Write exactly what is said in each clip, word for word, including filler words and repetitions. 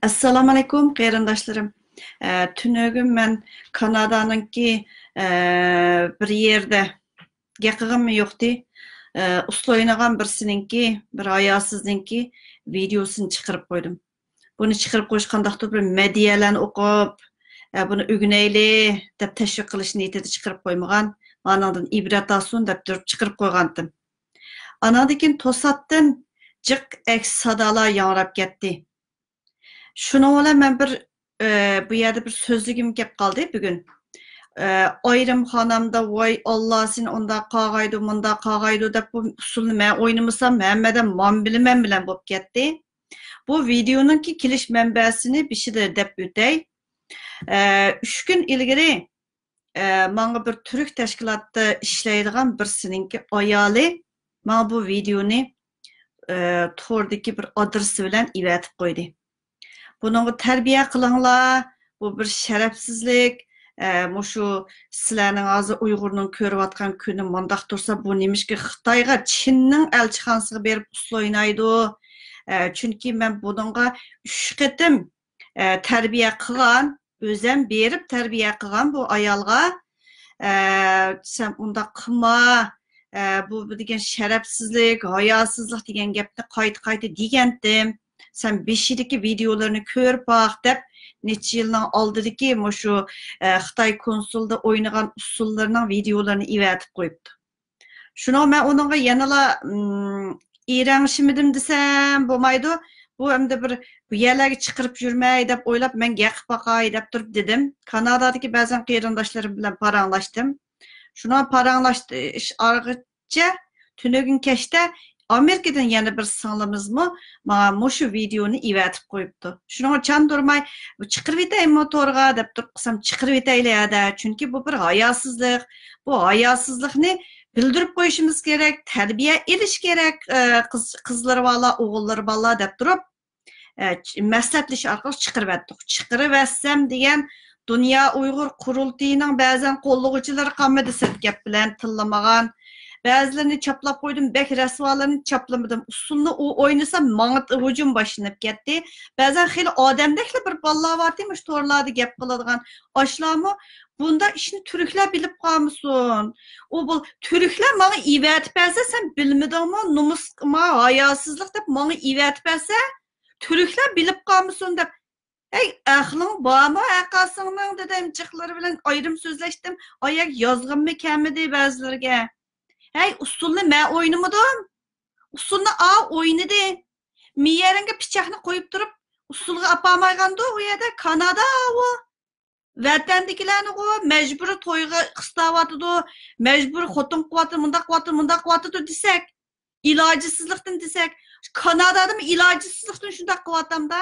ئەسسالامۇئەلەيكۇم، قېرىنداشلىرىم. ئە، تۈنۈگۈن مەن كانادانىڭكى، ئە، بىر يەردە گەپ قىلغىنىم يوقتى. ئە، ئۇسسۇل ئوينىغان بىرسىنىڭكى، بىر ھاياسىزنىڭكى ۋىدېئوسىنى چىقىرىپ قويدۇم. بۇنى چىقىرىپ قويۇش قانداقتۇر بىر مەدھىيەلەرنى ئوقۇپ، ئە، بۇنى ئۆگىنەيلى دەپ تەشۋىق قىلىش نىيىتىدە چىقىرىپ قويمىغان، مانىڭدىن ئىبرەت ئالسۇن دەپ تۇرۇپ چىقىرىپ قويغانتىم. ئاناندىن كېيىن توساتتىن جىق ئەكس سادالار ياڭراپ كەتتى. شۇنىڭ بىلەن مەن بىر، ئە، بۇ يەردە بىر سۆزلىگۈم كەپ قالدى بۈگۈن. ئە، ئايرىم خانامدا، ۋاي ئاللا، سېنى ئۇنداق قاغايدۇ، مۇنداق قاغايدۇ دەپ بۇ ئۇسسۇلنى مەن ئوينىمىسام، ھەممە ئادەم مانا بىلەن مەن بىلەن بولۇپ كەتتى. بۇ ۋىدېئونىڭكى كېلىش مەنبەسىنى بېشىدا دەپ ئۆتەي. ئە، ئۈچ كۈن ئىلگىرى، ئە، ماڭا بىر تۈرك تەشكىلاتتا ئىشلەيدىغان بىرسىنىڭكى ئايالى ماڭا بۇ ۋىدېئونى، ئە، توردىكى بىر ئادرېسى بىلەن ئېۋەتىپ قويدى. بۇنىڭغا تەربىيە قىلىڭلار، بۇ بىر شەرەپسىزلىك، ئە، مۇشۇ سىلەرنىڭ ھازىر ئۇيغۇرنىڭ كۆرۈۋاتقان كۈنى مۇنداق تۇرسا، بۇ نېمىشقا خىتايغا، چىننىڭ ئەلچىخانىسىغا بېرىپ ئۇسسۇل ئوينايدۇ؟ ئە، چۈنكى مەن بۇنىڭغا ئۈچ قېتىم، ئە، تەربىيە قىلغان، ئۆزەم بېرىپ تەربىيە قىلغان بۇ ئايالغا. ئە، سەن ئۇنداق قىلما، ئە، بۇ، بۇ دېگەن شەرەپسىزلىك، ھاياسىزلىق دېگەن گەپنى قايتا-قايتا دېگەنتىم. سەن بېشىدىكى ۋىدېئولىرىنى كۆرۈپ باق دەپ، نەچچە يىلنىڭ ئالدىدىكى مۇشۇ، ئە، خىتاي كونسۇلدا ئوينىغان ئۇسسۇللىرىنىڭ ۋىدېئولىرىنى ئېۋەتىپ قويۇپتۇ. شۇنىڭ مەن ئۇنىڭغا يەنىلا، ئىم، ئېرەڭشىمىدىم دېسەم بولمايدۇ. بۇ ئەمدى بىر بۇ يەرلەرگە چىقىرىپ يۈرمەي دەپ ئويلاپ، مەن گەپ قىلىپ باقاي دەپ تۇرۇپ دېدىم. كانادادىكى بەزەن قېرىنداشلىرىم بىلەن پاراڭلاشتىم. شۇنىڭ پاراڭلاشتى ئارقىچە تۈنۈگۈن كەچتە ئامېرىكىدىن يەنە بىر سىڭلىمىزمۇ ماڭا مۇشۇ ۋىدېئونى ئېۋەتىپ قويۇپتۇ. شۇنىڭغا چاندۇرماي، «بۇ چىقىرىۋېتەيمۇ تورغا؟» دەپ تۇرۇپ قىلسام، «چىقىرىۋېتەيلى ھەدە، چۈنكى بۇ بىر ھاياسىزلىق. بۇ ھاياسىزلىقنى بىلدۈرۈپ قويۇشىمىز كېرەك، تەربىيە ئېلىش كېرەك، ئە، قىز، قىزلىرى بارلار، ئوغۇللىرى بارلار» دەپ تۇرۇپ، ئە، چ-، مەسلىھەتلىشىش ئارقىلىق چىقىرىۋەتتۇق. چىقىرىۋەتسەم دېگەن دۇنيا ئۇيغۇر قۇرۇلتىيىنىڭ بەزەن قوللىغۇچىلىرى قالمىدى سىرت گەپ بىلەن تىللىمىغان. بەزىلىرىنى چاپلاپ قويدۇم، بەك رەسۋالىرىنى چاپلىمىدىم. ئۇسسۇلنى ئۇ ئوينىسا ماڭا ھۇجۇم باشلىنىپ كەتتى. بەزەن خېلى ئادەمدەكلا بىر بالىلار بارتى، مۇشۇ تورلاردا گەپ قىلىدىغان. ئاشۇلارمۇ بۇنداق ئىشنى تۈركلەر بىلىپ قالمىسۇن. ئۇ بۇ تۈركلەر ماڭا ئېۋەتىپ بەرسە، سەن بىلمىدىڭمۇ، نومۇس، ما، ھاياسىزلىق دەپ ماڭا ئېۋەتىپ بەرسە، تۈركلەر بىلىپ قالمىسۇن دەپ. ھەي، ئەقلىڭ بارمۇ ھەققاسىڭنىڭ؟ دېدىم، جىقلىرى بىلەن ئايرىم سۆزلەشتىم. ئايەك يازغىممۇ كەلمىدى بەزىلىرىگە. ھەي، ئۇسسۇلنى مەن ئوينىمىدىم. ئۇسسۇلنى ئا ئوينىدى. مېيەرىڭگە پىچاقنى قويۇپ تۇرۇپ، ئۇسسۇلغا ئاپارمايغاندۇ ئۇ يەردە، كانادا ئۇ. ۋەتەندىكىلەرنىغۇ مەجبۇرىي تويغا قىستاۋاتىدۇ، مەجبۇرىي خوتۇن قىلىۋاتىدۇ، مۇنداق قىلىۋاتىدۇ، مۇنداق قىلىۋاتىدۇ دېسەك، ئىلاجسىزلىقتىن دېسەك، كانادادىمۇ ئىلاجسىزلىقتىن شۇنداق قىلىۋاتامدا.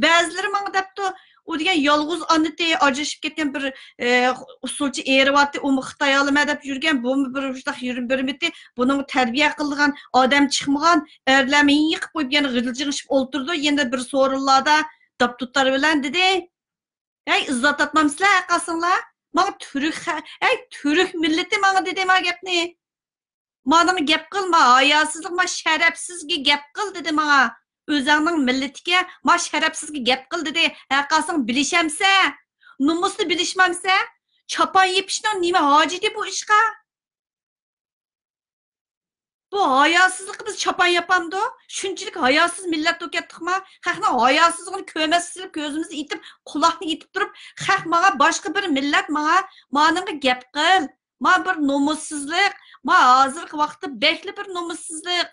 بەزىلىرى ماڭا دەپتۇ، ئۇ دېگەن يالغۇز ئانىتى، ئاجرىشىپ كەتكەن بىر، ئە، ئۇسسۇلچى ئېرى بارتى، ئۇمۇ خىتاي ئالىمەن دەپ يۈرگەن، بۇمۇ بىر شۇنداق يۈرمىدى، بۇنىڭغا تەربىيە قىلىدىغان ئادەم چىقمىغان، ئەرلەرمۇ يېقىپ قويۇپ يەنە غىجىلجىڭىشىپ ئولتۇرىدۇ، يەنە بىر سورۇنلاردا داپ دۇتار بىلەن دېدى. ھەي، ئىززەت تاپمامسىلەر ھەققاسىڭلار؟ ماڭا تۈرك خە-، ھەي، تۈرك مىللىتى ماڭا دېدى ما گەپنى. مانىڭغا گەپ قىل، ما ھاياسىزلىق، ما شەرەپسىزگە گەپ قىل دېدى ماڭا. ئۆزەڭنىڭ مىللىتىگە، ما شەرەپسىزگە گەپ قىل دېدى. ھەققاسىڭ بىلىشەمسە؟ نومۇسنى بىلىشمامسە؟ چاپان يېپىشنىڭ نېمە ھاجىتى بۇ ئىشقا؟ بۇ ھاياسىزلىققا بىز چاپان ياپامدۇ؟ شۇنچىلىك ھاياسىز مىللەت بولۇپ كەتتۇقما؟ خەقنىڭ ھاياسىزلىقىنى كۆرمەسلىك، كۆزىمىزنى ئېتىپ، قۇلاقنى ئېتىپ تۇرۇپ، خەق ماڭا، باشقا بىر مىللەت ماڭا، مانىڭغا گەپ قىل. ما بىر نومۇسسىزلىق، ما ھازىرقى ۋاقىتتا بەكلا بىر نومۇسسىزلىق.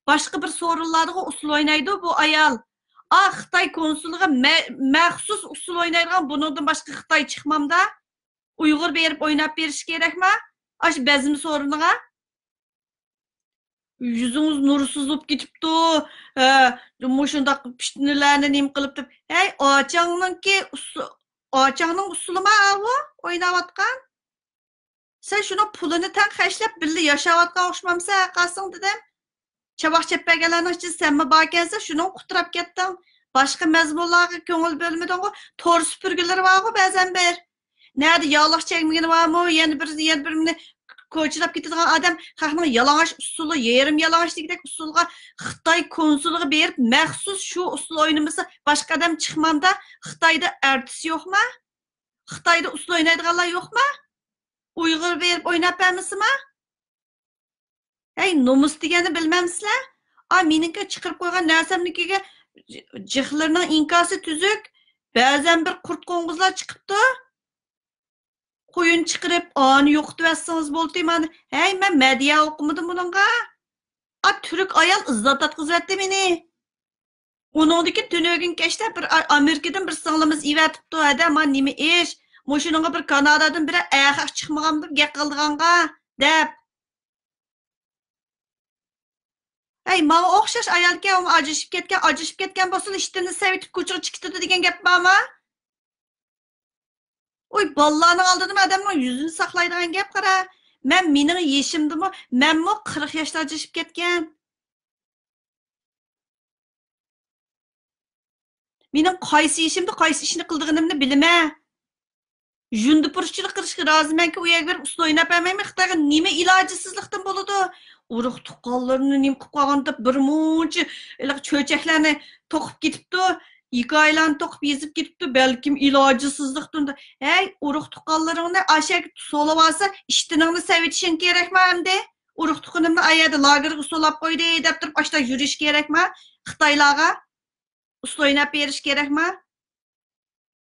باشقا بىر سورۇنلاردىغۇ ئۇسسۇل ئوينايدۇ بۇ ئايال. ئا، خىتاي كونسۇلىغا مە-، مەخسۇس ئۇسسۇل ئوينايدىغان، بۇنىڭدىن باشقا خىتاي چىقمامدا. ئۇيغۇر بېرىپ ئويناپ بېرىشى كېرەكما؟ ئاشۇ بەزمە سورۇنىغا. يۈزىڭىز نۇرسىز بولۇپ كېتىپتۇ. ھە، مۇشۇنداق پىتنىلەرنى نېمە قىلىپ تۇرۇپ. ھەي، ئاچاڭنىڭكى ئۇسسۇ-، ئاچاڭنىڭ ئۇسسۇلىما ئاۋۇ ئويناۋاتقان؟ سەن شۇنىڭ پۇلىنى تەڭ خەجلەپ بىللە ياشاۋاتقان ئوخشىمامسەن، ھە، قاسىڭ دېدىم. چاۋاك چەپ بەرگەنلەرنىڭ ئىچىدە سەنمۇ باركەنسەن، شۇنىڭغا قۇتراپ كەتتىڭ. باشقا مەزمۇنلارغا كۆڭۈل بۆلمىدىڭغۇ؟ تور سۈپۈرگۈلىرى بارغۇ بەزەن بىر. نەدە ياغلىق چەكمىگىنى بارمۇ؟ يەنە بىر، يەنە بىر مېنى كوچىلاپ كېتىدىغان ئادەم خەقنىڭ يالىڭاچ ئۇسسۇلى، يېرىم يالىڭاچ دېگۈدەك ئۇسسۇلىغا خىتاي كونسۇلىغا بېرىپ، مەخسۇس شۇ ئۇسسۇل ئوينىمىسا، باشقا ئادەم چىقمامدا، خىتايدا ئارتىس يوقما؟ خىتايدا ئۇسسۇل ئوينايدىغانلار يوقما؟ ئۇيغۇر بېرىپ ئويناپ بەرمىسىما؟ ھەي، نومۇس دېگەننى بىلمەمسىلەر؟ ئا، مېنىڭكى چىقىرىپ قويغان نەرسەمنىڭكىگە جىقلىرىنىڭ ئىنكاسى تۈزۈك. بەزەن بىر قۇرت قوڭغۇزلار چىقىپتۇ. قويۇن چىقىرىپ، ئانى يوقىتىۋەتسىڭىز بولدى، مانا. ھەي، مەن مەدھىيە ئوقۇمىدىم بۇنىڭغا. ئا، تۈرك ئايال ئىززەت ئاتقۇزۇۋەتتى مېنى. ئۇنىڭدىن كېيىن تۈنۈگۈن كەچتە بىر ئا-، ئامېرىكىدىن بىر سىڭلىمىز ئېۋەتىپتۇ، ھەدە، ما نېمە ئىش؟ مۇشۇنىڭغا بىر كانادادىن بىرەر ئەخەق چىقمىغانمىدۇ گەپ قىلىدىغانغا، دەپ. ھەي، ماڭا ئوخشاش ئايالكەن، ئۇ ئاجرىشىپ كەتكەن، ئاجرىشىپ كەتكەن بولسىلا، ئىشتىنىنى سەۋىتىپ كوچىغا چىقىپ كېتىدۇ دېگەن گەپ بارمۇ؟ ئۇي، بالىلارنىڭ ئالدىدا ئادەمنىڭ يۈزىنى ساقلايدىغان گەپ قارا. مەن مېنىڭ يېشىمدىمۇ، مەنمۇ قىرىق ياشتا ئاجرىشىپ كەتكەن. مېنىڭ قايسى يېشىمدا قايسى ئىشنى قىلىدىغىنىمنى بىلىمەن. ژۇندىپۇرۇشچىلىق قىلىشقا رازىمەنكى، ئۇ يەرگە بېرىپ ئۇسسۇل ئويناپ بەرمەيمەن. خىتايغا نېمە ئىلاجسىزلىقتىن بولىدۇ؟ ئۇرۇق تۇغقانلىرىنى نېمە قىلىپ قالغان دەپ بىر مۇنچە ھېلىقى چۆچەكلەرنى توقۇپ كېتىپتۇ. ھېكايىلەرنى توقۇپ يېزىپ كېتىپتۇ. بەلكىم ئىلاجسىزلىقتىن. ھەي، ئۇرۇق تۇغقانلىرىڭنى ئاشەگە سولىۋالسا، ئىشتىنىڭنى سەۋېتىشىڭ كېرەكما ئەمدى؟ ئۇرۇق تۇغقىنىمنى ئا يەردە لاگېرغا سولاپ قويدى دەپ تۇرۇپ، ئاشتا يۈرۈش كېرەكما؟ خىتايلارغا ئۇسسۇل ئويناپ بېرىش كېرەكما؟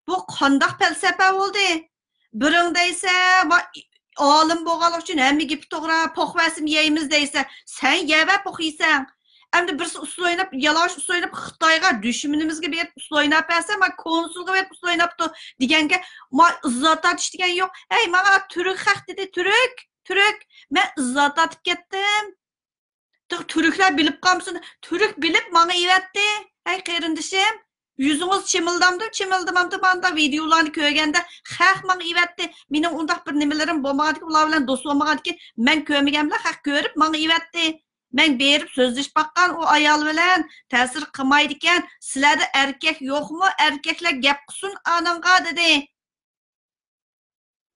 بۇ قانداق پەلسەپە بولدى؟ بىرىڭ دەيسە، ۋا-، ئالىم بولغانلىقى ئۈچۈن ھەممە گېپى توغرا، پوق بەرسىمۇ يەيمىز دەيسە، سەن يەۋە پوق يېسەڭ. ئەمدى بىرسى ئۇسسۇل ئويناپ، يالىڭاچ ئۇسسۇل ئويناپ، خىتايغا، دۈشمىنىمىزگە بېرىپ ئۇسسۇل ئويناپ بەرسە، ما كونسۇلغا بېرىپ ئۇسسۇل ئويناپتۇ دېگەنگە، ما ئىززەت تارتىش دېگەن يوق. ھەي، ماڭا تۈرك خەق دېدى، تۈرك، تۈرك. مەن ئىززەت تارتىپ كەتتىم. تۈ-، تۈركلەر بىلىپ قالمىسۇن. تۈرك بىلىپ ماڭا ئېۋەتتى. ھەي، قېرىندىشىم، يۈزىڭىز چىمىلدامدۇ، چىمىلدىمامدۇ، ماندا ۋىدېئولارنى كۆرگەندە خەق ماڭا ئېۋەتتى. مېنىڭ ئۇنداق بىر نېمىلىرىم بولمىغاندىكىن، ئۇلار بىلەن دوست بولمىغاندىكىن، مەن كۆرمىگەنمەن، خەق كۆرۈپ ماڭا ئېۋەتتى. مەن بېرىپ سۆزلىشىپ باققان ئۇ ئايال بىلەن، تەسىر قىلمايدىكەن. سىلەردە ئەركەك يوقمۇ؟ ئەركەكلەر گەپ قىلسۇن ئانىڭغا، دېدى.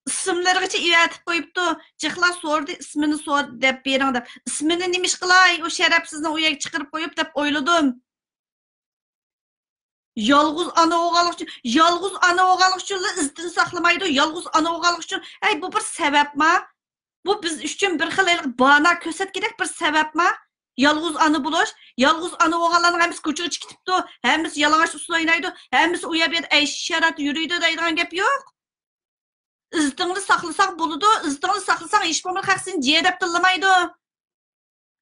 ئىسىملىرىغىچە ئېۋەتىپ قويۇپتۇ. جىقلار سورىدى، ئىسمىنى سور-، دەپ بېرىڭ دەپ. ئىسمىنى نېمە ئىش قىلاي، ئۇ شەرەپسىزنى ئۇ يەرگە چىقىرىپ قويۇپ دەپ ئويلىدىم. يالغۇز ئانا بولغانلىقى ئۈچۈن، يالغۇز ئانا بولغانلىقى ئۈچۈنلا ئىززىتىنى ساقلىمايدۇ. يالغۇز ئانا بولغانلىقى ئۈچۈن، ئەي، بۇ بىر سەۋەبما؟ بۇ بىز ئۈچۈن بىر خىل ھېلىقى بانا كۆرسەتكۈدەك بىر سەۋەبما؟ يالغۇز ئانا بولۇش، يالغۇز ئانا بولغانلارنىڭ ھەممىسى كوچىغا چىقىپ كېتىپتۇ، ھەممىسى يالىڭاچ ئۇسسۇل ئوينايدۇ، ھەممىسى ئۇ يەر بۇ يەردە ئەيش-ئىشرەتتە يۈرىدۇ دەيدىغان گەپ يوق. ئىززىتىڭنى ساقلىساڭ بولىدۇ، ئىززىتىڭنى ساقلىساڭ ھېچ بولمىسا خەق سېنى جى دەپ تىللىمايدۇ.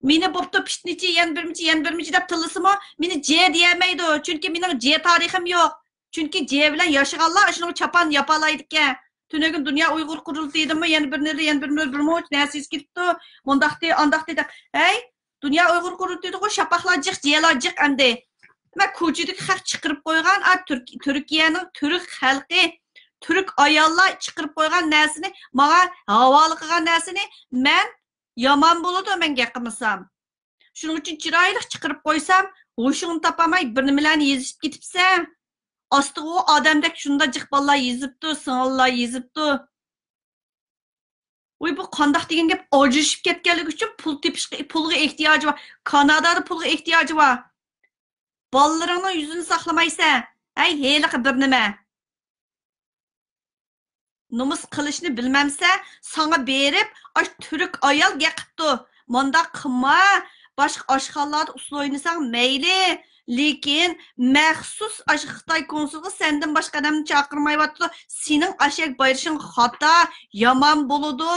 مېنى بوپتۇ پىتنىچى، يەنە بىرمىچى، يەنە بىرمىچى دەپ تىللىسىمۇ، مېنى جى دېيەلمەيدۇ. چۈنكى مېنىڭ جى تارىخىم يوق. چۈنكى جى بىلەن ياشىغانلار ئاشۇنىڭغا چاپان ياپالايدىكەن. تۈنۈگۈن دۇنيا ئۇيغۇر قۇرۇلتىيىدىمۇ يەنە بىر نېرى، يەنە بىر نېرى بىر مۇنچە نەرسە يۈز كېتىپتۇ. مۇنداقتى، ئانداقتى دەپ. ھەي، دۇنيا ئۇيغۇر قۇرۇلتىيىدىغۇ شاپاقلار جىق، جىيەلار جىق ئەمدى. مەن كوچىدىكى خەق چىقىرىپ قويغان، ئا، تۈرك-، تۈركىيەنىڭ تۈرك خەلقى، تۈرك ئاياللار چىقىرىپ قويغان نەرسىنى، ماڭا ھاۋالە قىلغان نەرسىنى مەن يامان بولىدۇ، مەن گەپ قىلمىسام. شۇنىڭ ئۈچۈن چىرايلىق چىقىرىپ قويسام، ھوشۇڭنى تاپالماي بىر نېمىلەرنى يېزىشىپ كېتىپسەن. ئاستىغۇ ئادەمدەك شۇنداق جىق بالىلار يېزىپتۇ، سىڭىللار يېزىپتۇ. ۋوي، بۇ قانداق دېگەن گەپ؟ ئاجرىشىپ كەتكەنلىكى ئۈچۈن پۇل تېپىشقا، پۇلغا ئېھتىياجى بار. كانادادا پۇلغا ئېھتىياجى بار. بالىلىرىڭنىڭ يۈزىنى ساقلىمايسەن. ھەي، ھېلىقى بىر نېمە. نومۇس قىلىشنى بىلمەمسە، ساڭا بېرىپ، ئاش تۈرك ئايال گەپ قىپتۇ. مانداق قىلما، باشقا ئاشخانىلاردا ئۇسسۇل ئوينىساڭ مەيلى. لېكىن مەخسۇس ئاشۇ خىتاي كونسۇلىغا سەندىن باشقا ئادەمنى چاقىرمايۋاتىدۇ. سېنىڭ ئاشەگە بايرىشىڭ خاتا، يامان بولىدۇ.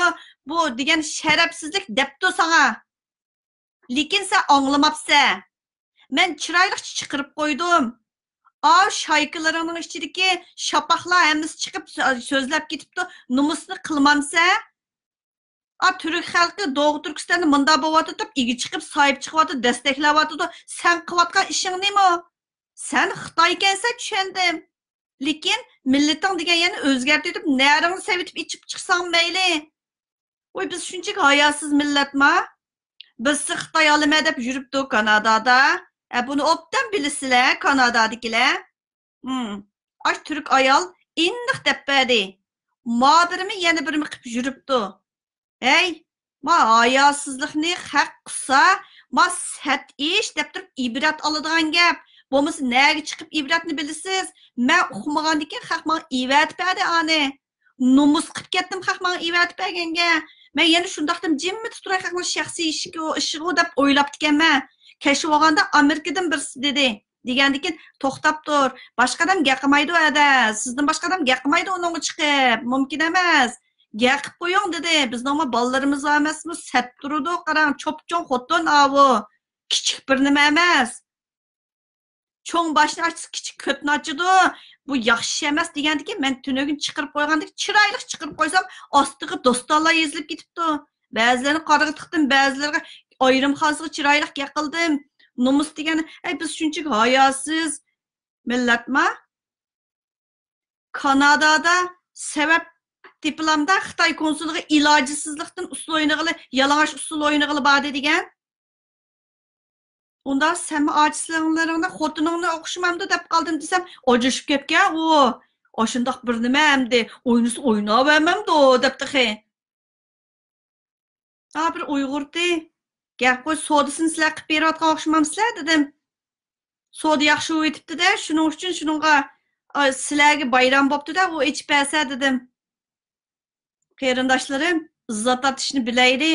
بۇ دېگەن شەرەپسىزلىك دەپتۇ ساڭا. لېكىن سەن ئاڭلىماپسەن. مەن چىرايلىقچە چىقىرىپ قويدۇم. ئاۋۇ شايكىلىرىڭنىڭ ئىچىدىكى شاپاقلار ھەممىسى چىقىپ سۆ-، سۆزلەپ كېتىپتۇ. نومۇسنى قىلمامسەن؟ ئا، تۈرك خەلقى دوغۇ تۈركىستاندا مۇنداق بولۇۋاتىدۇ دەپ ئىگە چىقىپ، ساھىب چىقىۋاتىدۇ، دەستەكلەۋاتىدۇ. سەن قىلىۋاتقان ئىشىڭ نېمە؟ سەن خىتايكەنسەن، چۈشەندىم. لېكىن مىللىتىڭ دېگەن يەرنى ئۆزگەرتىۋېتىپ، نەرىڭنى سېۋىتىپ ئېچىپ چىقساڭ مەيلى. ۋوي، بىز شۇنچىلىك ھاياسىز مىللەتما؟ بىرسى خىتاي ئالىمەن دەپ يۈرۈپتۇ كانادادا. ئە، بۇنى ئوبدان بىلىسىلەر، كانادادىكىلەر. ھىم. ئاش تۈرك ئايال ئېنىق دەپ بەردى. ما بىرىمۇ يەنە بىرىمۇ قىپ يۈرۈپتۇ. ھەي، ما ھاياسىزلىقنى خەق قىلسا، ما سەت ئىش دەپ تۇرۇپ ئىبرەت ئالىدىغان گەپ. بولمىسا نەگە چىقىپ ئىبرەتنى بىلىسىز؟ مەن ئۇقمىغاندىكىن خەق ماڭا ئېۋەتىپ بەردى ئانى. نومۇس قىپ كەتتىم خەق ماڭا ئېۋەتىپ بەرگەنگە. مەن يەنە شۇنداقتىم جىممىدە تۇراي، خەق ماڭا شەخسىي ئىشىكى ئىشىغۇ دەپ ئويلاپتىكەنمەن. كەچ بولغاندا ئامېرىكىدىن بىرسى دېدى. دېگەندىكىن توختاپ تۇر. باشقا ئادەم گەپ قىلمايدۇ ئەدە. سىزدىن باشقا ئادەم گەپ قىلمايدۇ ئۇنىڭغا چىقىپ. مۇمكىن ئەمەس. گەپ قىلىپ قويۇڭ دېدى. بىزنىڭمۇ بالىلىرىمىز بار ئەمەسمۇ؟ سەت تۇرىدۇ، قاراڭ، چوپچوڭ خوتۇن ئاۋۇ. كىچىك بىر نېمە ئەمەس. چوڭ باشنى ئاچسا، كىچىك كۆتنى ئاچىدۇ. بۇ ياخشى ئىش ئەمەس دېگەندىكىن، مەن تۈنۈگۈن چىقىرىپ قويغاندەك چىرايلىق چىقىرىپ قويسام، ئاستىغا دوستانلار يېزىلىپ كېتىپتۇ. بەزىلەرنى قارىغا تىقتىم، بەزىلەرگە ئايرىم خالىسىغا چىرايلىق گەپ قىلدىم. نومۇس دېگەن، ئەي، بىز شۇنچىلىك ھاياسىز مىللەتما؟ كانادادا سەۋەب تېپىلامدا خىتاي كونسۇلىغا ئىلاجسىزلىقتىن ئۇسسۇل ئوينىغىلى، يالىڭاچ ئۇسسۇل ئوينىغىلى باردى دېگەن. ئۇندا سەنمۇ ئاچىسىلىرىڭدە خوتۇنۇڭنى ئوخشىمامدۇ دەپ قالدىم دېسەم، ئاجرىشىپ كەتكەن ئۇ. ئاشۇنداق بىر نېمە ئەمدى، ئوينىسا ئويناۋەرمەمدۇ دەپ تېخى. ھا، بىر ئۇيغۇرتى، گەپ قوي، سودىسىنى سىلەر قىلىپ بېرىۋاتقان ئوخشىمامسىلەر دېدىم. سودا ياخشى بولۇۋېتىپتۇ-دە، شۇنىڭ ئۈچۈن شۇنىڭغا، ئا، سىلەرگە بايرام بوپتۇ-دە، ئۇ ئېچىپ بەرسە دېدىم. قېرىنداشلىرىم، ئىززەت ئاتىشنى بىلەيلى.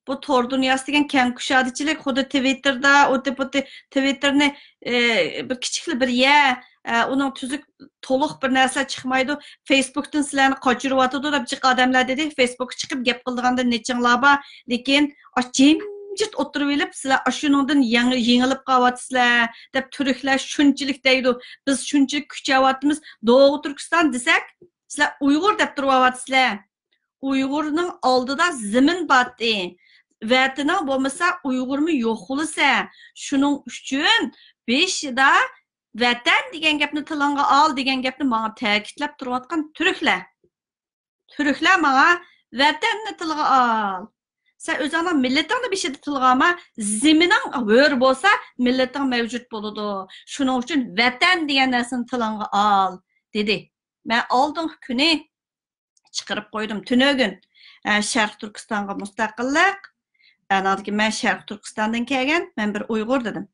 بۇ تور دۇنياسى دېگەن كەڭ كۇشادىچىلىك، خۇددى تىۋىتتېردا، ئۇتى پۇتى تىۋىتتېرنى، ئى، بىر كىچىكلا بىر يەر، ئە، ئۇنىڭ تۈزۈك، تولۇق بىر نەرسە چىقمايدۇ. فېيسبۇكتىن سىلەرنى قاچۇرۇۋاتىدۇ دەپ جىق ئادەملەر دېدى. فېيسبۇكقا چىقىپ گەپ قىلىدىغاندا نېچىڭلار بار. لېكىن ئاش جىمجىت ئولتۇرۇۋېلىپ، سىلەر ئاشۇنىڭدىن يېڭ-، يېڭىلىپ قالىۋاتىسىلەر دەپ تۈركلەر شۇنچىلىك دەيدۇ. بىز شۇنچىلىك كۈچەۋاتىمىز. دوغۇ تۈركىستان دېسەك، سىلەر ئۇيغۇر دەپ تۇرۇۋاتىسىلەر. ئۇيغۇرنىڭ ئالدىدا زېمىن بارتى. ۋەتىنىڭ بولمىسا، ئۇيغۇرمۇ يوق بولىسە. شۇنىڭ ئۈچۈن بېشىدا ۋەتەن دېگەن گەپنى تىلىڭغا ئال دېگەن گەپنى ماڭا تەكىتلەپ تۇرۇۋاتقان تۈركلەر. تۈركلەر ماڭا ۋەتەننى تىلغا ئال. سەن ئۆزۈڭنىڭ مىللىتىڭنى بېشىدا تىلغا ئالما، زېمىنىڭ ھۆر بولسا، مىللىتىڭ مەۋجۇت بولىدۇ. شۇنىڭ ئۈچۈن ۋەتەن دېگەن نەرسىنى تىلىڭغا ئال، دېدى. مەن ئالدىنقى كۈنى چىقىرىپ قويدۇم. تۈنۈگۈن، ئە، شەرقىي تۈركىستانغا مۇستەقىللىق. ئاناندىن كېيىن مەن شەرقىي تۈركىستاندىن كەلگەن، مەن بىر ئۇيغۇر دېدىم.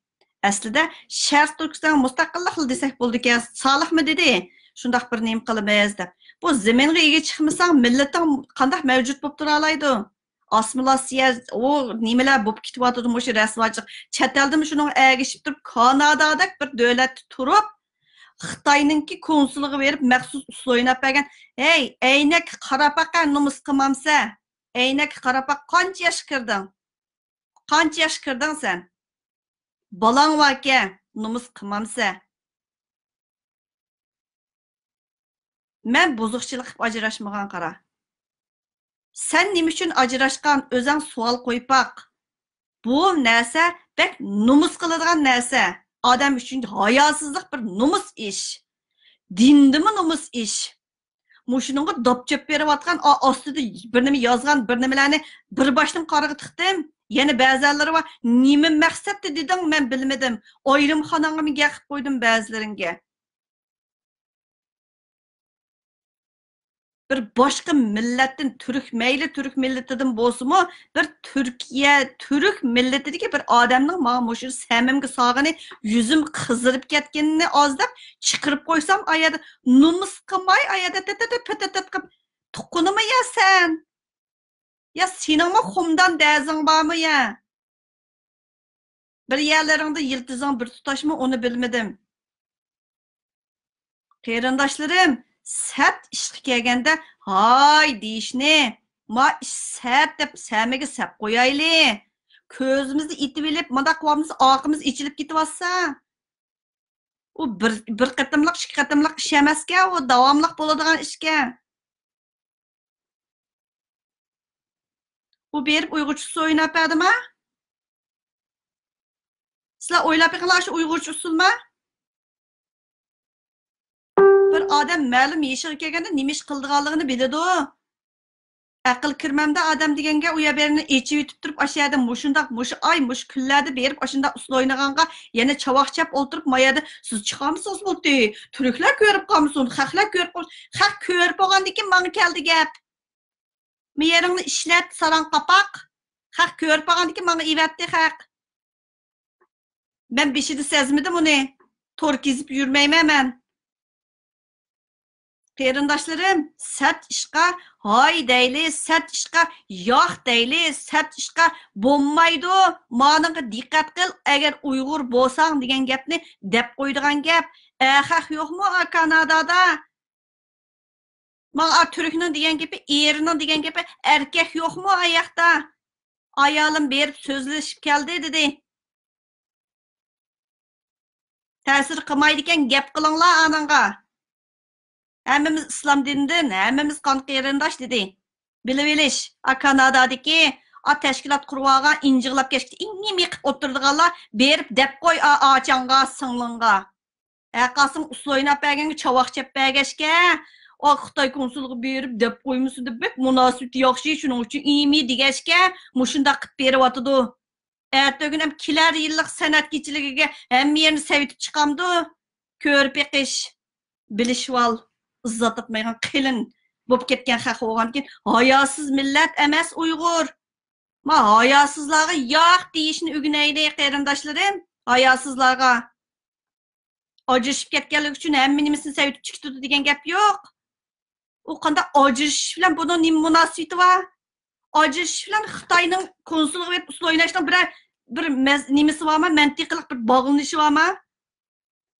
ئەسلىدە شەرقىي تۈركىستانغا مۇستەقىللىقلا دېسەك بولىدىكەن، سالىھمۇ دېدى، شۇنداق بىر نېمە قىلىمىز دەپ. بۇ زېمىنغا ئىگە چىقمىساڭ، مىللىتىڭ قانداق مەۋجۇت بولۇپ تۇرالايدۇ؟ ئاسسىمىلياتسىيە، ئۇ نېمىلەر بولۇپ كېتىۋاتىدۇ مۇشۇ رەسۋاچىلىق. چەت ئەلدىمۇ شۇنىڭغا ئەگىشىپ تۇرۇپ، كانادادەك بىر دۆلەتتە تۇرۇپ، خىتاينىڭكى كونسۇلىغا بېرىپ مەخسۇس ئۇسسۇل ئويناپ بەرگەن. ھەي، ئەينەككە قاراپ باقە، نومۇس قىلمامسە؟ ئەينەككە قاراپ باق، قانچە ياشقا كىردىڭ؟ قانچە ياشقا كىردىڭ سەن؟ بالاڭ باركەن، نومۇس قىلمامسە؟ مەن بۇزۇقچىلىق قىلىپ ئاجراشمىغان، قارا. سەن نېمە ئۈچۈن ئاجراشقان؟ ئۆزەڭ سوئال قويۇپ باق. بۇ نەرسە بەك نومۇس قىلىدىغان نەرسە. ئادەم ئۈچۈن ھاياسىزلىق بىر نومۇس ئىش. دىندىمۇ نومۇس ئىش. مۇشۇنىڭغا داپ چۆپ بېرىۋاتقان، ئا-، ئاستىدا بىر نېمە يازغان، بىر نېمىلەرنى بىر باشتىن قارىغا تىقتىم. يەنە بەزەنلىرى بار، نېمە مەقسەتتە دېدىڭ، مەن بىلمىدىم. ئايرىم خاناڭغىمۇ گەپ قىلىپ قويدۇم بەزىلىرىڭگە. بىر باشقا مىللەتتىن، تۈرك، مەيلى تۈرك مىللىتىدىن بولسىمۇ، بىر تۈركىيە، تۈرك مىللىتىدىكى بىر ئادەمنىڭ ماڭا مۇشۇ سەمىمگە سالغىنى، يۈزۈم قىزىرىپ كەتكىنىنى ئاز دەپ چىقىرىپ قويسام، ئايەردە نومۇس قىلماي، ئايەردە تىت-تىت-تىت-تىت قىلىپ، تۇغقىنىمۇ يا سەن؟ يا سېنىڭمۇ خۇمدان دەزىڭ بارمۇ يا؟ بىر يەرلىرىڭدە يىلتىزىڭ بىر تۇتاشمۇ، ئۇنى بىلمىدىم. قېرىنداشلىرىم، سەت ئىشقا كەلگەندە ھاي دېيىشنى، ما ئىش سەت دەپ سەمىگە سەپ قويايلى. كۆزىمىزنى ئېتىۋېلىپ، مۇنداق قىلىۋالمىسا ئارقىمىز ئېچىلىپ كېتىۋاتسا. ئۇ بىر، بىر قېتىملىق، ئىككى قېتىملىق ئىش ئەمەسكەن، ئۇ داۋاملىق بولىدىغان ئىشكەن. ئۇ بېرىپ ئۇيغۇرچە ئۇسسۇل ئويناپ بەردىما؟ سىلەر ئويلاپ بېقىڭلار، شۇ ئۇيغۇرچە ئۇسسۇلما؟ بىر ئادەم مەلۇم يېشىغا كەلگەندە نېمە ئىش قىلىدىغانلىقىنى بىلىدۇ. ئەقىل كىرمەمدە ئادەم دېگەنگە، ئۇ يەر بېرىنى ئېچىۋېتىپ تۇرۇپ، ئاشۇ يەردە مۇشۇنداق، مۇشۇ ئاي، مۇشۇ كۈنلەردە بېرىپ ئاشۇنداق ئۇسسۇل ئوينىغانغا يەنە چاۋاك چەپ ئولتۇرۇپ، ما يەردە سىز چىقارمىسىڭىز بولدى، تۈركلەر كۆرۈپ قالمىسۇن، خەقلەر كۆرۈپ قالمىسۇن. خەق كۆرۈپ بولغاندىن كېيىن ماڭا كەلدى گەپ. مېيىرىڭنى ئىشلەت، ساراڭ قاپاق. خەق كۆرۈپ قالغاندىكىن ماڭا ئېۋەتتى خەق. مەن بېشىدا سەزمىدىم ئۇنى. تور كېزىپ يۈرمەيمەن مەن. قېرىنداشلىرىم، سەت ئىشقا ھاي دەيلى، سەت ئىشقا ياق دەيلى، سەت ئىشقا بولمايدۇ. مانىڭغا دىققەت قىل، ئەگەر ئۇيغۇر بولساڭ دېگەن گەپنى دەپ قويىدىغان گەپ. ئەخەق يوقمۇ ئا كانادادا؟ ماڭا تۈركنىڭ دېگەن گېپى، ئېرىنىڭ دېگەن گېپى، ئەركەك يوقمۇ ئاياقتا؟ ئايالىم بېرىپ سۆزلىشىپ كەلدى دېدى. تەسىر قىلمايدىكەن، گەپ قىلىڭلار ئانىڭغا. ھەممىمىز ئىسلام دىنىدىن، ھەممىمىز قان قېرىنداش دېدى. بىلىۋېلىش، ئا كانادادىكى ئا تەشكىلات قۇرۇۋالغان، ئىنجىغلاپ كەچكىچە ئىڭ يېمىقىپ ئولتۇرىدىغانلار بېرىپ دەپ قوي ئا ئاچاڭغا، سىڭلىڭغا. ھەققاسىڭ ئۇسسۇل ئويناپ بەرگەنگە چاۋاك چەپ بەرگەچكە، ئا خىتاي كونسۇلىغا بېرىپ دەپ قويمىسۇن دەپ بەك مۇناسىۋىتى ياخشى، شۇنىڭ ئۈچۈن ئىمى دېگەچكە، مۇشۇنداق قىلىپ بېرىۋاتىدۇ. ئەتىگۈن ھەم كېلەر يىللىق سەنئەت كېچىلىكىگە ھەممە يەرنى سەۋىتىپ چىقامدۇ؟ كۆرۈپ بېقىش، بىلىشىۋال، ئىززەت تاپمايدىغان قېلىن بولۇپ كەتكەن خەق بولغاندىكىن، ھاياسىز مىللەت ئەمەس ئۇيغۇر. ما ھاياسىزلارغا ياق دېيىشنى ئۆگىنەيلى، قېرىنداشلىرىم. ھاياسىزلارغا. ئاجرىشىپ كەتكەنلىكى ئۈچۈن ھەممە نېمىسىنى سەۋىتىپ چىقىتىدۇ دېگەن گەپ يوق. ئۇ قانداق ئاجرىشىش بىلەن بۇنىڭ نېمە مۇناسىۋىتى بار؟ ئاجرىشىش بىلەن خىتاينىڭ كونسۇلىغا بېرىپ ئۇسسۇل ئويناشنىڭ بىرەر، بىر مەز-، نېمىسى بارمۇ؟ مەنتىقلىق بىر باغلىنىشى بارمۇ؟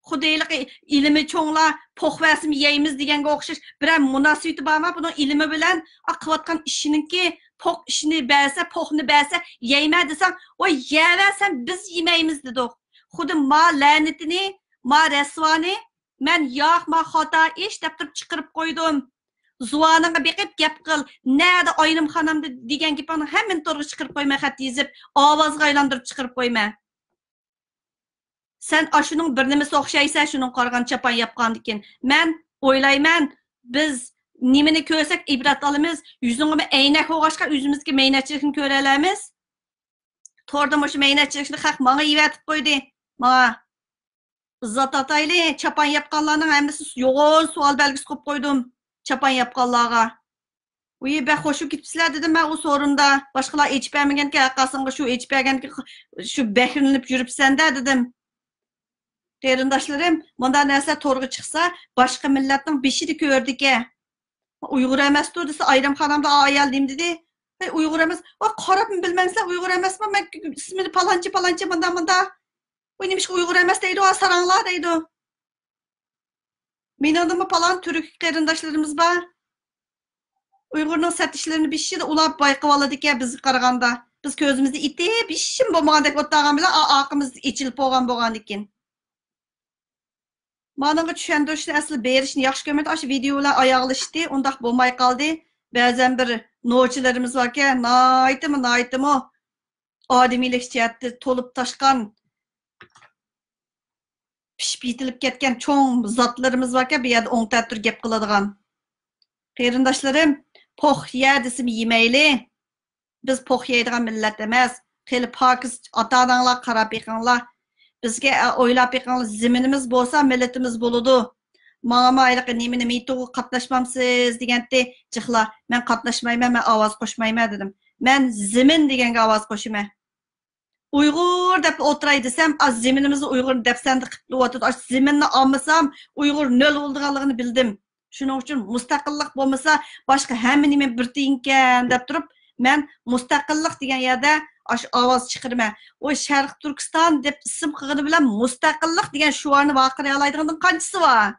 خۇددى ھېلىقى ئىلمى چوڭلار پوق بەرسىمۇ يەيمىز دېگەنگە ئوخشاش بىرەر مۇناسىۋىتى بارمۇ بۇنىڭ ئىلمى بىلەن؟ ئا، قىلىۋاتقان ئىشىنىڭكى، پوق ئىشنى بەرسە، پوقنى بەرسە يەيمەن دېسەڭ، ۋاي يەۋەرسەن بىز يېمەيمىز دېدۇق. خۇددى ما لەنىتىنى، ما رەسۋانى مەن ياق، ما خاتا ئىش دەپ تۇرۇپ چىقىرىپ قويدۇم. زۇۋانىڭغا بېقىپ گەپ قىل. نەدە ئاينىم خانىمدا دېگەن گېپىڭنى ھەممىنى تورغا چىقىرىپ قويمەن، خەت يېزىپ، ئاۋازغا ئايلاندۇرۇپ چىقىرىپ قويمەن. سەن ئاشۇنىڭ بىر نېمىسى ئوخشايسەن، شۇنىڭغا قارىغان چاپان ياپقاندىكىن. مەن ئويلايمەن، بىز نېمىنى كۆرسەك ئىبرەت ئالىمىز، يۈزۈڭگىمۇ ئەينەك بولغاچقا ئۆزىمىزگە مەينەتچىلىكنى كۆرەلەيمىز. توردا مۇشۇ مەينەتچىلىكنى خەق ماڭا ئېۋەتىپ قويدى. ماڭا ئىززەت ئاتايلى، چاپان ياپقانلارنىڭ ھەممىسى يوغان سوئال بەلگىسى قويۇپ قويدۇم. چاپان ياپقانلارغا. ۋىي، بەك خوش بولۇپ كېتىپسىلەر دېدىم مەن ئۇ سورۇندا. باشقىلار ئېچىپ بەرمىگەنكەن، ھەققاسىڭغا شۇ ئېچىپ بەرگەنكەن، شۇ بەھرىلىنىپ يۈرۈپسەن-دە دېدىم. قېرىنداشلىرىم، مۇنداق نەرسىلەر تورغا چىقسا، باشقا مىللەتنىڭ بېشىدا كۆرىدىكەن. ئۇيغۇر ئەمەستۇ دېسە، ئايرىم خانىمدا ئايال نېمە دېدى؟ ھەي، ئۇيغۇر ئەمەس. ۋاي، قاراپمۇ بىلمەمسىلەر، ئۇيغۇر ئەمەسمۇ؟ مەن ئىسمىنى پالانچى، پالانچى، مۇنداق، مۇنداق. ۋاي، نېمىشقا ئۇيغۇر ئەمەس دەيدۇ، ھا، ساراڭلار دەيدۇ. مېنىڭدىنمۇ پالان تۈرك قېرىنداشلىرىمىز بار. ئۇيغۇرنىڭ سەت ئىشلىرىنى بېشىدا ئۇلار بايقىۋالىدىكەن بىزگە قارىغاندا. بىز كۆزىمىزنى ئېتىپ، ھېچنېمە بولمىغاندەك ئولتۇرغان بىلەن ئا-، ئارقىمىز ئېچىلىپ بولغان بولغاندىكىن. مانىڭغا چۈشەندۈرۈشنى ئەسلى بېرىشنى ياخشى كۆرمەيتتىم. ئاشۇ ۋىدېئو بىلەن ئاياغلىشتى. ئۇنداق بولماي قالدى. بەزەن بىر نوچىلىرىمىز باركەن، ناھايىتىمۇ، ناھايىتىمۇ ئادىمىيلىك جەھەتتە تولۇپ تاشقان، پىشىپ يېتىلىپ كەتكەن چوڭ زاتلىرىمىز باركەن، بۇ يەردە ئوڭ تەتۈر گەپ قىلىدىغان. قېرىنداشلىرىم، پوق يە دېسىمۇ يېمەيلى. بىز پوق يەيدىغان مىللەت ئەمەس. خېلى پاكىز ئاتا-ئاناڭلار قاراپ بېقىڭلار. بىزگە، ئە، ئويلاپ بېقىڭلار، زېمىنىمىز بولسا مىللىتىمىز بولىدۇ. ماڭىمۇ ھېلىقى نېمىنى مىتىڭغا قاتناشمامسىز دېگەنتى جىقلار. مەن قاتناشمايمەن، مەن ئاۋاز قوشمايمەن دېدىم. مەن زېمىن دېگەنگە ئاۋاز قوشىمەن. ئۇيغۇر دەپ ئولتۇراي دېسەم، ئا، زېمىنىمىزنى ئۇيغۇر دەپسەندە قىپلىۋاتىدۇ. ئاشۇ زېمىننى ئالمىسام، ئۇيغۇر نۆل بولىدىغانلىقىنى بىلدىم. شۇنىڭ ئۈچۈن مۇستەقىللىق بولمىسا، باشقا ھەممە نېمە بىر تىيىنكەن دەپ تۇرۇپ، مەن مۇستەقىللىق دېگەن يەردە ئاشۇ ئاۋاز چىقىرىمەن. ۋوي، شەرقىي تۈركىستان دەپ ئىسىم قىلغىنى بىلەن مۇستەقىللىق دېگەن شوئارنى ۋارقىرايالايدىغاندىن قانچىسى بار؟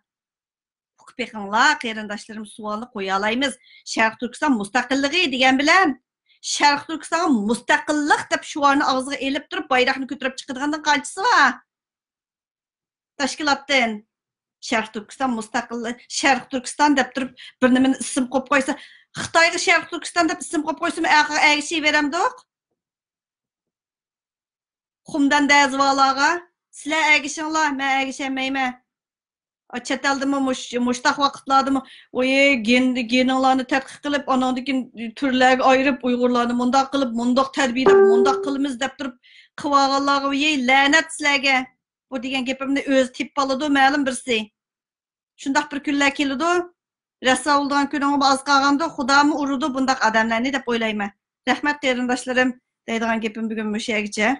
ئۇقۇپ بېقىڭلار، قېرىنداشلىرىم، سوئالنى قويالايمىز. شەرقىي تۈركىستان مۇستەقىللىقى دېگەن بىلەن شەرقىي تۈركىستانغا مۇستەقىللىق دەپ شوئارنى ئاغزىغا ئېلىپ تۇرۇپ، بايراقنى كۆتۈرۈپ چىقىدىغاندىن قانچىسى بار؟ تەشكىلاتتىن. شەرقىي تۈركىستان مۇستەقىل، شەرقىي تۈركىستان دەپ تۇرۇپ، بىر نېمىنى ئىسىم قويۇپ قويسا، خىتايغا شەرقىي تۈركىستان دەپ ئىسىم قويۇپ قويسىمۇ، ئەقىلغا ئەگىشىۋېرەمدۇق؟ خۇمدان دەزىۋالارغا، سىلەر ئەگىشىڭلار، مەن ئەگىشەلمەيمەن. ئا، چەت ئەلدىمۇ مۇش-، مۇشتاق ۋاقىتلاردىمۇ، ۋوي، گېن-، گېنىڭلارنى تەتقىق قىلىپ، ئاناندىن كېيىن تۈرلەرگە ئايرىپ، ئۇيغۇرلارنى مۇنداق قىلىپ، مۇنداق تەربىيەلەپ، مۇنداق قىلىمىز دەپ تۇرۇپ قىلىۋالغانلارغا، ۋوي، لەنەت سىلەرگە. بۇ دېگەن گېپىمنى ئۆزى تېپىپ ئالىدۇ، مەلۇم بىرسى. شۇنداق بىر كۈنلەر كېلىدۇ، رەسۋا بولىدىغان كۈنۈڭمۇ ئاز قالغاندۇ، خۇدامۇ ئۇرىدۇ بۇنداق ئادەملەرنى دەپ ئويلايمەن. رەھمەت قېرىنداشلىرىم، دەيدىغان گېپىم بۈگۈن مۇشۇ يەرگىچە.